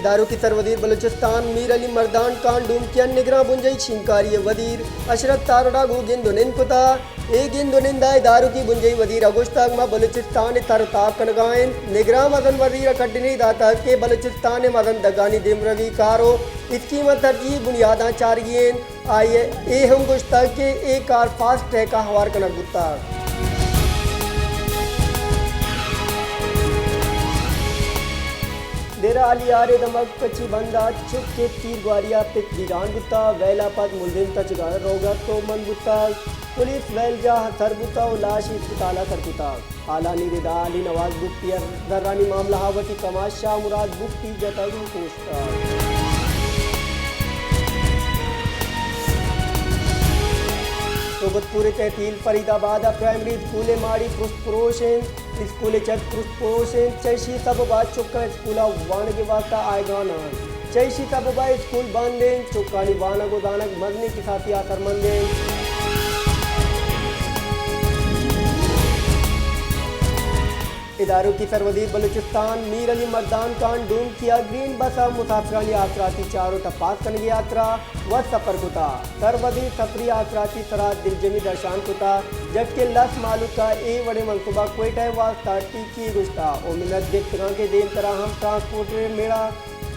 داروکی سروزیر بلوچستان میر علی مردان خان ڈومکیان نگراں بنجاہی شنگکاری ءِ وزیر عشرت تارڑ ءَ گوں گند ءُ نند کتگ۔ اے گند ءُ نند ءَ داروکی بنجاہی وزیر ءَ گوشتگ، ما بلوچستان ءِ تر ءُ تاب کنگ ءَ ایں۔ نگراں مزن وزیر ءَ کڈنی داتگ کہ بلوچستان ءِ مزن دگانی دیمروی کار ءُ اسکیماں ترجیحی بنیاداں چارگی ایں۔ آئی ءَ اے ہم گوشتگ کہ اے کار فاسٹ ٹریک ءَ ہوار کنگ بوتگ۔ ڈیرہ علی آر ءِ دمگ کچی بند ءَ چک ءِ تیر گواری ءَ پت بیگان بوتگ، ویل ءَ پد ملزم تچگ ءَ روگ ءَ تومند بوتگ، پولیس ویل جاہ ءَ سر بوتگ ءُ لاش اسپتال ءَ سر کتگ۔ ہالانی ردا علی نواز بگٹی ءَ زرانی معاملہ ءَ وتی کماش شاہ مراد بگٹی جتگ ءُ کشتگ۔ تربت پور ءِ تحصیل فرید آباد ءَ پرائمری اسکول ءِ ماڑی پرشت پروش اِنت۔ اسکول ءِ چھت پرشت پروش اِنت، چہ ایشی ءِ سبب ءَ چکاں اسکول ءَ وانگ ءِ واستہ آیگا نہ اَنت۔ چہ ایشی ءِ سبب ءَ اسکول بند اِنت، چکانی وانگ ءُ زانگ مزنیں کساسے ءَ اثرمند اِنت۔ داروکی سروزیر بلوچستان میر علی مردان خان ڈومکی ءَ گرین بس ءَ مسافرانی آسراتی چاروٹ ءَ پاس کنگ ءِ ہاترا وت سفر کتگ۔ سروزیر سفری آسراتی ءِ سرا دلجمی درشان کتگ، جبکہ لس مھلوک ءَ اے وڑیں منصوبہ کوئٹہ ءِ واستہ ٹیکی گوشتگ ءُ منت گپتگ اَنت کہ دیمترا ہم ٹرانسپورٹ ءِ میڑ ءَ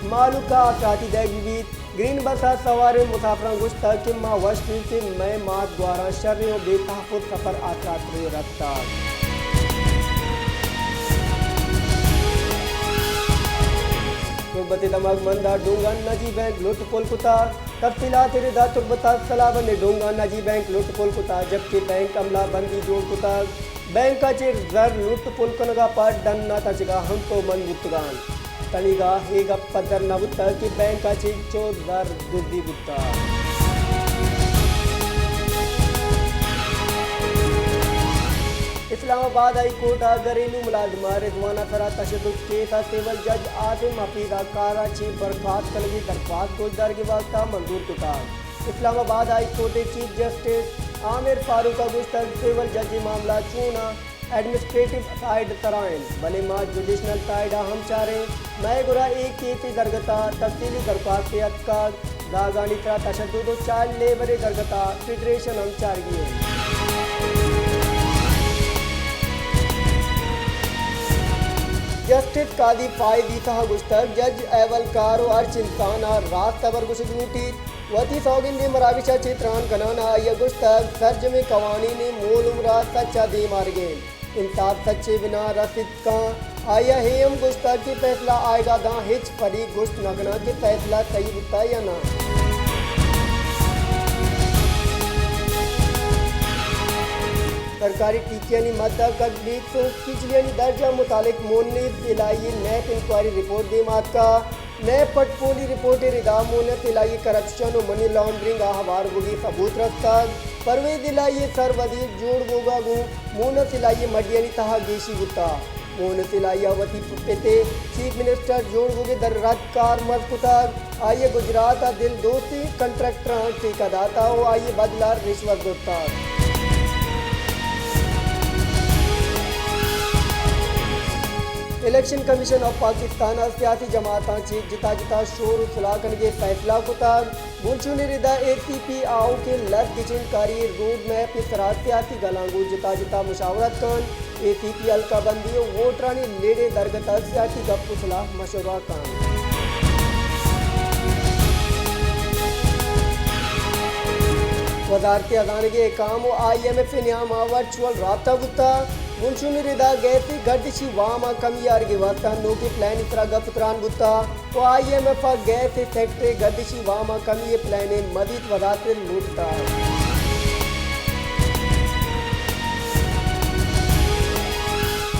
مھلوک ءَ آسراتی دئیگ بہ بیت۔ گرین بس ءَ سواریں مسافراں گوشتگ کہ ما وش ایں کہ مئے مات گواراں شریں ءُ بے تحفظ سفر آسراتریں رستگ۔ تربت ءِ دمگ مند ءَ ڈونگا نجی بینک لٹ پل کتگ۔ تفصیلات ءِ ردا تربت ءِ سلابند ءَ ڈونگا نجی بینک لٹ پل کتگ، جبکہ بینک عملہ بندی جوڑ کتگ۔ بینک ءَ چہ زر لٹ پل کنگ ءَ پد ڈن ءَ تچگ ءَ ہم تومند بوتگ اَنت۔ تنیگا اے گپ پدر نہ بوتگ کہ بینک ءَ چہ انچو زر دزی بوتگ۔ اسلام آباد ہائی کورٹ ءَ گھریلو ملازم ءِ رضوانہ ءِ سرا تشدد کیس ءِ سول جج عاصم حفیظ ءَ کار ءَ چہ برخاست کنگ ءِ درخواست گوشدارگ ءِ واستہ منظور کتگ۔ اسلام آباد ہائی کورٹ ءِ چیف جسٹس عامر فاروق ءَ گوشتگ، سول جج ءِ معاملہ چوناں ایڈمنسٹریٹو سائیڈ ءِ سرا اِنت، بلے ما جوڈیشنل سائیڈ ءَ ہم چاریں۔ مئے گورا اے کیس ءِ درگت ءَ تفصیلی درخواستے اتکگ، زاگانی سرا تشدد ءُ چائلڈ لیبر ءِ درگت ءَ فیڈریشن ہم چارگی اِنت۔ جسٹس قاضی فائز عیسی ءَ گوشتگ، جج احوالکار ءُ ہرچ انسان ءَ راست ہبر گوشگ لوٹیت۔ وتی سوگندیں مراگش ءَ چہ تران کنان ءَ آئی ءَ گوشتگ، سرجمیں قوانین ءِ مول عمر ءَ سچ ءَ دیم آرگ ءَ اِنت۔ انصاف سچ ءِ بنا ءَ رست کن۔ آئی ءَ اے ہم گوشتگ کہ فیصلہ آیگ ءَ داں ہچ فریق گوشت نہ کناں کہ فیصلہ صحیح بوتگ یا نہ۔ سرکاری ٹیکیانی مد ءَ کڈ بیت سوز کچلیانی درج ءَ متعلق مونس ضلعی نیب انکوائری رپورٹ دیم آتکگ۔ نیب پٹ پولی رپورٹ ءِ ردا مونس ضلعی کرپشن ءُ منی لانڈرنگ ءَ ہوار بوگی ثبوت رستگ۔ پرویز ضلعی ءِ سر وزیر جوڑ بوگ ءَ گوں مونس ضلعی ءِ مڈیانی تہا گیشی بوتگ۔ مونس ضلعی ءَ وتی پت ءِ چیف منسٹر جوڑ بوگ ءِ در رد کار مست کتگ۔ آئی ءَ گجرات ءَ دل دوستیں کنٹریکٹراں ٹیکہ داتگ ءُ آئی ءِ بدل ءَ رشوت زرتگ۔ الیکشن کمیشن آف پاکستان ءَ سیاسی جماعتاں چہ جتا جتا شور ءُ صلاح کنگ ءِ فیصلہ کتگ۔ بنشون ءِ ردا اے سی پی آؤکیں لس گچین کاری روڈ میپ ءِ سرا سیاسی گلاں گوں جتا جتا مشاورت کنت۔ اے سی پی حلقہ بندی ءُ ووٹرانی لیڈ ءِ درگت ءَ سیاسی گپ ءُ سلاہ مشورہ کنت۔ وزارت ہزانگ ءِ حکام ءُ آئی ایم ایف ءِ نیام ءَ ورچوئل رابطہ بوتگ۔ بنشون ءِ ردا گیس ءِ گردشی وام ءَ کمی آرگ ءِ واستہ نوکیں پلان ءِ سرا گپ ءُ تران بوتگ۔ ءُ آئی ایم ایف ءَ گیس ءِ سیکٹر ءِ گردشی وام ءَ کمی ءِ پلان ءِ مزید وضاحت لوٹتگ۔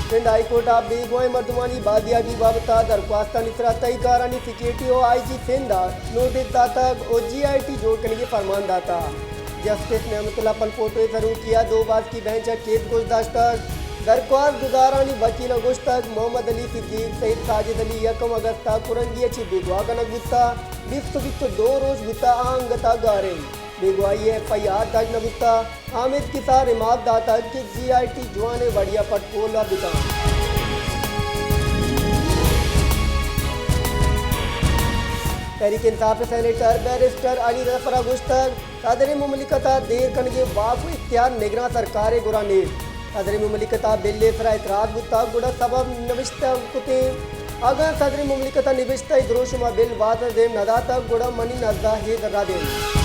سندھ ہائی کورٹ ءَ بیگواہیں مردمانی بازیابی بابت ءَ درخواستانی سرا تہی کارانی سیکورٹی ءُ آئی جی سندھ ءَ نوٹس داتگ ءُ جی آئی ٹی جوڑ کنگ ءِ فرمان داتگ۔ جسٹس نعمت اللہ پلپوٹو ءِ سروکی ءَ دو باسکی بینچ ءَ کیس گوش داشتگ۔ درخواست گزارانی وکیلاں گوشتگ، محمد علی صدیق، سید ساجد علی یکم اگست ءَ کرنگی ءَ چہ بیگواہ کنگ بوتگ، بیست ءُ بیست ءُ دو روچ بوتگ آ انگت ءَ گار انت۔ بیگواہی ءِ ایف آئی آر درج نہ بوتگ۔ حامد کسار ریمارک داتگ کہ جی آئی ٹی جوانیں وڑے ءَ پٹ پول ءَ بہ کنت۔ تحریک انصاف ءِ سینیٹر بیرسٹر علی ظفر ءَ گوشتگ، صدر مملکت ءَ دیر کنگ ءِ واک ءُ اختیار نگراں سرکار ءِ گورا نیست۔ صدر مملکت ءَ بل ءِ سرا اعتراض بوتگ، گڑا سبب نبشتہ کتیں۔ اگاں صدر مملکت ءَ نبشتہ ءِ دروشم ءَ بل واز ءَ دیم نہ داتگ، گڑا منی نزد ءَ اے رد انت۔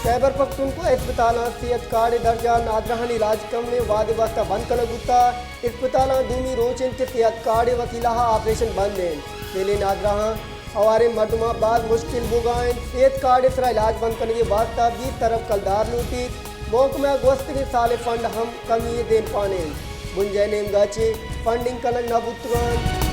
خیبر پختونخوا ءِ ہسپتالاں صحت کارڈ ءِ درجہ، نادراہانی علاج کمیں وہد ءِ واستہ بند کنگ بوتگ۔ ہسپتالاں دومی روچ انت کہ صحت کارڈ ءِ وسیلہ ءَ آپریشن بند انت، بلے نادراہاں ہواریں مردماں باز مشکل بوگا انت۔ صحت کارڈ ءِ سرا علاج بند کنگ ءِ واستہ بیست ارب کلدار لوٹیت۔ محکمہ ءَ گوستگیں سال ءِ فنڈ ہم کمی ءِ دیمپان انت۔ بنجاہی نیمگا چہ فنڈنگ کنگ نہ بوتگ انت۔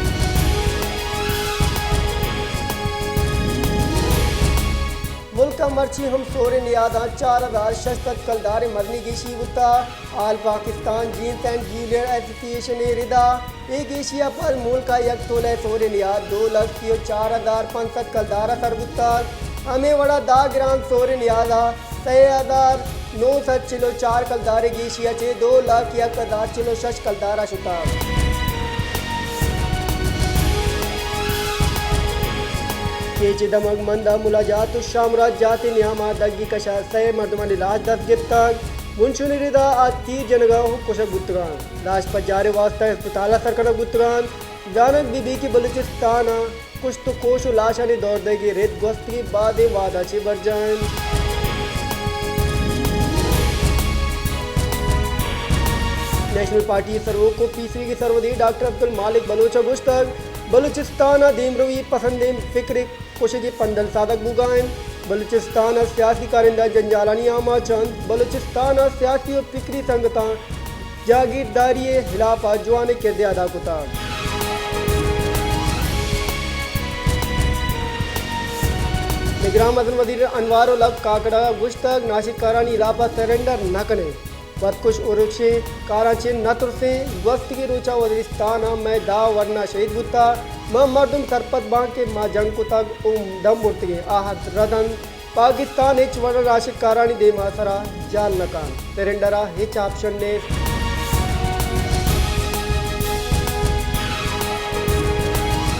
ملک ءَ مرچی ہم سور ءِ نیاداں چار ہزار شش سد کلدار ءِ مزنیں گیشی بوتگ۔ آل پاکستان جینز اینڈ جیولر ایسوسی ایشن ءِ ردا اے گیشی ءَ پد ملک ءَ یک تولہ ءِ سور ءِ نیاد دو لکھ سی ءُ چار ہزار پنچ سد کلدار ءَ سر بوتگ۔ ہمے وڑا دہ گرام سور ءِ نیاد ءَ سئے ہزار نو سد چل ءُ چار کلدار ءِ گیشی ءَ چہ دو لکھ یک ہزار چل ءُ شش کلدار ءَ شتگ۔ کیچ ءِ دمگ مند ءَ ملاجات ءُ شامراج جات ءِ نیام ءَ دگی کش ءَ سئے مردمانی لاش دست گپتگ۔ منشون ءِ ردا آ تیر جنگ ءَ کشگ بوتگ انت۔ لاش پجار ءِ واستہ ہسپتال ءَ سر کنگ بوتگ انت۔ زانگ بہ بیت کہ بلوچستان ءَ کشت ءُ کوش ءُ لاشانی دور دئیگ ءِ رد گوستگیں بازیں وہد ءَ چہ برجاہ انت۔ نیشنل پارٹی ءِ سروک ءُ پیسریگیں سروزیر ڈاکٹر عبدالمالک بلوچ ءَ گوشتگ، بلوچستان ءَ دیمروی پسندیں فکر ءِ کشگ ءِ پندل سادگ بوگا انت۔ بلوچستان ءِ سیاسی کارندہ جنجالانی آماچ انت۔ بلوچستان ءِ سیاسی ءُ فکری سنگتاں جاگیرداری ءِ ہلاپ ءَ جوانیں کردے ادا کتگ۔ نگراں مزن وزیر انوار الحق کاکڑ ءَ گوشتگ، ناشرکارانی ہلاپ ءَ سرنڈر نہ کنیں، وتکش ءُ رکشیں کاراں چہ نہ ترسیں۔ گوستگیں روچ ءَ وزیرستان ءَ مئے دہ ورنا شہید بوتگ، ما مردم سرپد باں کہ ما جنگ کتگ ءُ دم برتگیں، آ رد انت۔ پاکستان ہچ وڑ ءَ ناشرکارانی دیم ءَ سرا جہل نہ کنت۔ سرنڈر ءَ ہچ آپشن نیست۔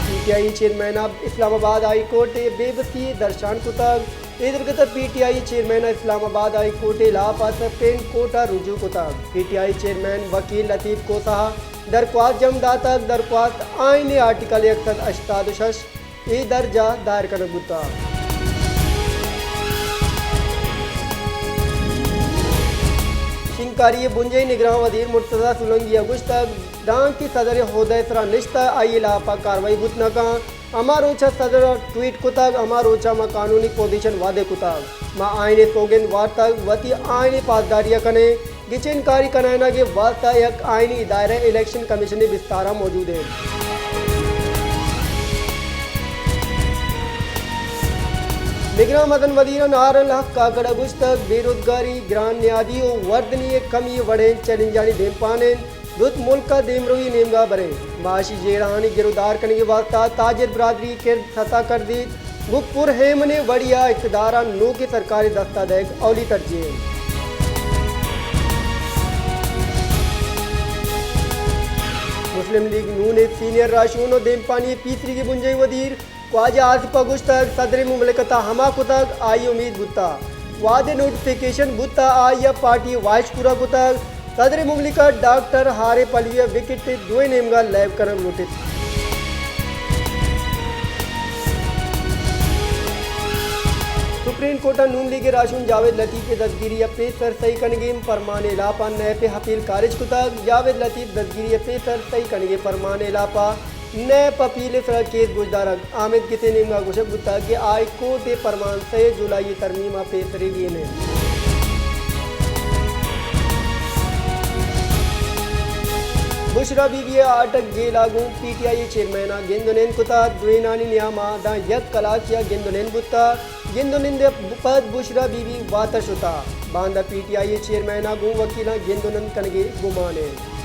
پی ٹی آئی چیئرمین ءَ اسلام آباد ہائی کورٹ ءَ بے بسی درشان کتگ۔ اے درگت ءَ پی ٹی آئی چیئرمین ءَ اسلام آباد ہائی کورٹ ءِ ہلاپ ءَ سپریم کورٹ ءَ رجوع کتگ۔ پی ٹی آئی چیئرمین وکیل لطیف کھوسہ ءَ درخواست جم داتگ۔ درخواست آئین ءِ آرٹیکل یک سد ہشتاد ءُ شش اے درجہ دائر کنگ بوتگ۔ شنگکاری ءِ بنجاہی نگراں وزیر مرتضی سولنگی ءَ گوشتگ، دانکہ صدر ءِ عہدہ ءِ سرا نشتہ، آئی ءِ ہلاپ ءَ کاروائی بوت نہ کنت۔ ہما روچ ءَ صدر ءَ ٹویٹ کتگ، ہما روچ ءَ ما قانونی پوزیشن وعدہ کتگ۔ ما آئین ءِ سوگند وارتگ، وتی آئین ءِ پاسداری ءَ کنیں۔ گچین کاری کنائینگ ءِ واستہ یک آئینی ادارہ الیکشن کمیشن ءِ بستار ءَ موجود انت۔ نگراں مزن وزیر انوار الحق کاکڑ ءَ گوشتگ، بے روزگاری، گران نیادی ءُ وردنی ءِ کمی وڑیں چیلنجانی دیمپان انت۔ درست ملک ءَ دیمروی نیمگا بریں۔ معاشی جیڑہانی گر ءُ دار کنگ ءِ واستہ تاجر برادری ءِ کرد ستا کردیت۔ گوں پر ایمنیں وڑے ءَ اقتدار ءَ نوکیں سرکارے دست ءَ دئیگ اولی ترجیح انت۔ مسلم لیگ نون ءِ سینئر راہشون ءُ دیمپانی ءِ پیسریگیں بنجاہی وزیر خواجہ آصف ءَ گوشتگ، صدر مملکت ءَ ہما کتگ آئی ءِ امیت بوتگ۔ وہدے نوٹیفکیشن بوتگ، آئی ءَ پارٹی ءِ واہش پورا کتگ۔ صدر مملکت ڈاکٹر عارف علوی ءَ وکٹ ءِ دوئیں نیمگا لیب کنگ لوٹیت۔ سپریم کورٹ ءَ نون لیگ ءِ راہشون جاوید لطیف ءِ دزگیری ءَ پیسر سہی کنگی پرمان ءِ ہلاپ ءَ نیب ءِ اپیل خارج کتگ۔ جاوید لطیف دزگیری ءِ پیسر سہی کنگی پرمان ءِ ہلاپ ءَ نیب اپیل ءِ سرا کیس گوشدارگ آمید گس ءِ نیمگا گوشگ بوتگ کہ ہائی کورٹ ءِ پرمان سئے جولائی ءِ ترمیم ءَ پیسریگین انت۔ بشریٰ بی بی ءَ اٹک جیل ءَ گوں پی ٹی آئی ءِ چیئرمین ءَ گند ءُ نند کتگ۔ دوئینانی نیام ءَ داں یک کلاسے ءَ گند ءُ نند بوتگ۔ گند ءُ نند ءِ پد بشریٰ بی بی واتر شتگ۔ باندا پی ٹی آئی ءِ چیئرمین ءَ گوں وکیلاں گند ءُ نند کنگ ءِ گمان انت۔